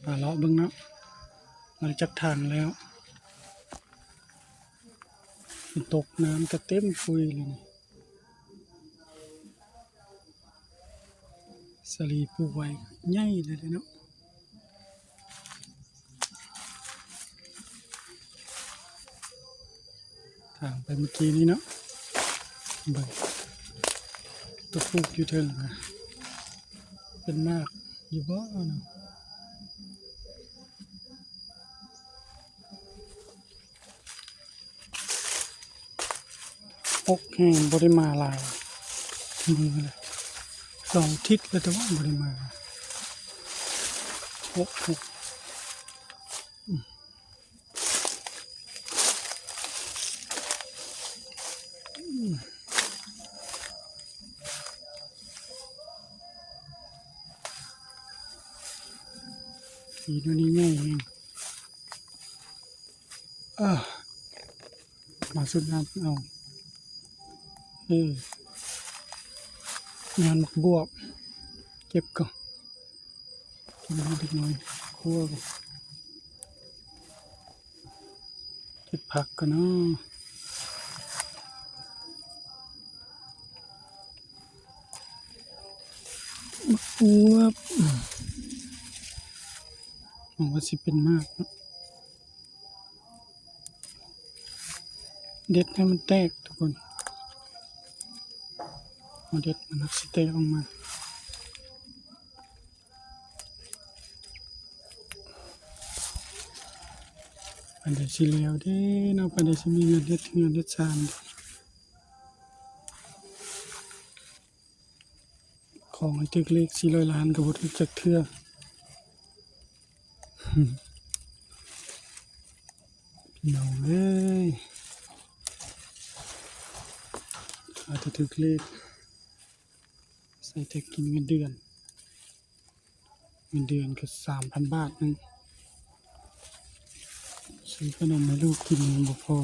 ພາເລາະເບິ່ງເນາະ ຫຼັງຈາກຖາງແລ້ວ ຝົນຕົກ ນ້ຳກະເຕັມຂຸຍເລີຍນີ້. ສາລີປູກໄວ້ໃຫຍ່ເລີຍເນາະ. ຖາງໄປເມື່ອກີ້ນີ້ເນາະ ເບິ່ງ ຕົວປູກຢູ່ເທິງນະ ເປັນໝາກຢູ່ບໍ່ເນາະ? ອົກແຮງ ບໍ່ໄດ້ມາຫຼາຍມື້ແລ້ວ ສອງທິດແລ້ວ ແຕ່ວ່າບໍ່ໄດ້ມາ ອົກແຮງ. ປີໂນນີ້ໃຫຍ່ແຮງ. ເອີ ມາສຸດນ້ຳເອົາ ເອີ ຍອດໝາກບວບ ເກັບກ່ອນ ກິນເລັກນ້ອຍ ຄົວກ່ອນ ເກັບຜັກກ່ອນເນາະ. ໝາກບວບ ຫວັງວ່າຊິເປັນໝາກເນາະ. ເດັດໃຫ້ມັນແຕກທຸກຄົນ ເອົາເດັດ ມັນຊິແຕກອອກມາ. ປານໃດຊິແລ້ວເດ້ເນາະ ປານໃດຊິມີເງິນເຮັດເຮືອນເຮັດຊານ. ຂໍໃຫ້ຖືກເລກສີ່ຮ້ອຍລ້ານກະບໍ່ຖືກຈັກເທື່ອ ພີ່ນ້ອງເອີຍ. ຖ້າຈະຖືກເລກ ໃສ່ແຕ່ກິນເງິນເດືອນ ເງິນເດືອນກະສາມພັນບາດໜຶ່ງ ຊື້ຂະໜົມໃຫ້ລູກກິນຍັງບໍ່ພໍ.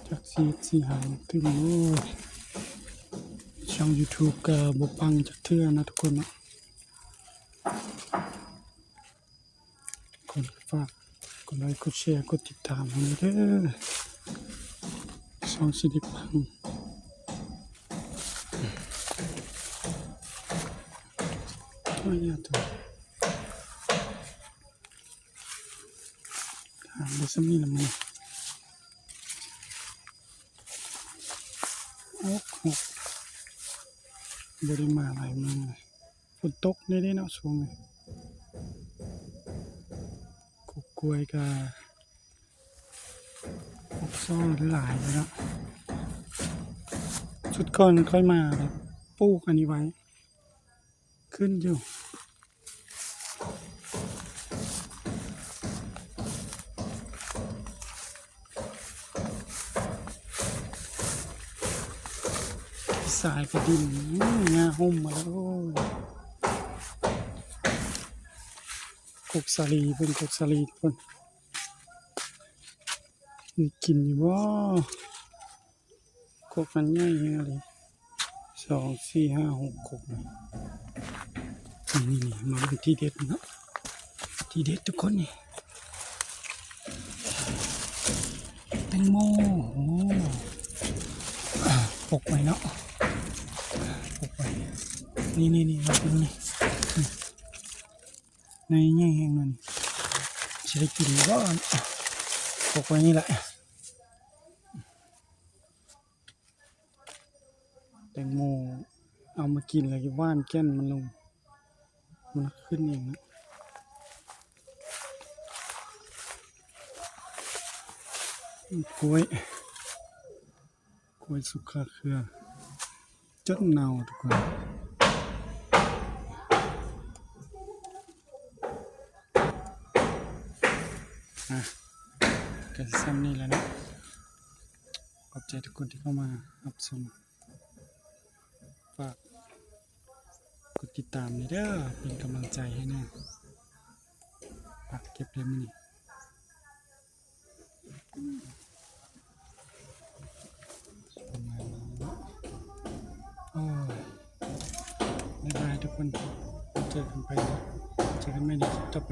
ຈັກຊິເຮັດຊິຫາ ຕື່ມ ໂອ້ຍ ຊ່ອງຢູທູບກະບໍ່ປັງຈັກເທື່ອນະທຸກຄົນເນາະ. ຄົນ ຝາກກົດໄລ ກົດແຊ ກົດຕິດຕາມໃຫ້ເດີ ຊ່ອງຊິໄດ້ປັງ. ໂອ້ຍ ຢ່າໂຕ ຖາມໄດ້ສ່ຳນີ້ລະມື້ນີ້. ໂອ້ໂຫ ບໍ່ໄດ້ມາຫຼາຍມື້ ຝົນຕົກແນ່ເດເນາະຊ່ວງນີ້. ກົກກ້ວຍກະອອກສໍ່ຫຼາຍເນາະ. ຊຸດກ່ອນຂ້ອຍມາ ປູກອັນນີ້ໄວ້ ຂຶ້ນຢູ່ ສາຍກະດິນ ຫຍ້າຮົ່ມມາແລ້ວ. ໂອ້ຍ ກົກສາລີ ເບິ່ງກົກສາລີພຸ້ນ ໄດ້ກິນຢູ່ບໍ່? ກົກມັນໃຫຍ່ແຮງອີ່ຫຼີ ສອງ ສີ່ ຫ້າ ຫົກ ກົກ. ນີ້ໆໆ ມາເບິ່ງທີເດັດເນາະ ທີເດັດທຸກຄົນນີ້ ແຕງໂມ. ໂອ້ ປົກໄວ້ເນາະ ປົກໄວ້ ນີ້ໆໆ ມາເບິ່ງນີ້ ໃນໃຫຍ່ແຮງເນາະ ນີ້ຊິໄດ້ກິນບໍ່? ປົກໄວ້ນີ້ແຫຼະ. ແຕງໂມເອົາມາກິນແລ້ວຫວ່ານແກ່ນມັນລົງ ມັນຂຶ້ນເອງນະ. ກ້ວຍ ກ້ວຍສຸກຄາເຄືອ ຈົນເນົ່າທຸກຄົນ. ອ່ະ ກະຊິສ່ຳນີ້ແຫຼະເນາະ. ຂອບໃຈທຸກຄົນທີ່ເຂົ້າມາຮັບຊົມ ຝາກກົດຕິດຕາມແດ່ເດີ ເປັນກຳລັງໃຈໃຫ້ແດ່. ຜັກເກັບໄດ້ມື້ນີ້. ເຈີກັນໃໝ່ ເຈີກັນໃໝ່ໃນຄລິບຕໍ່ໄປ.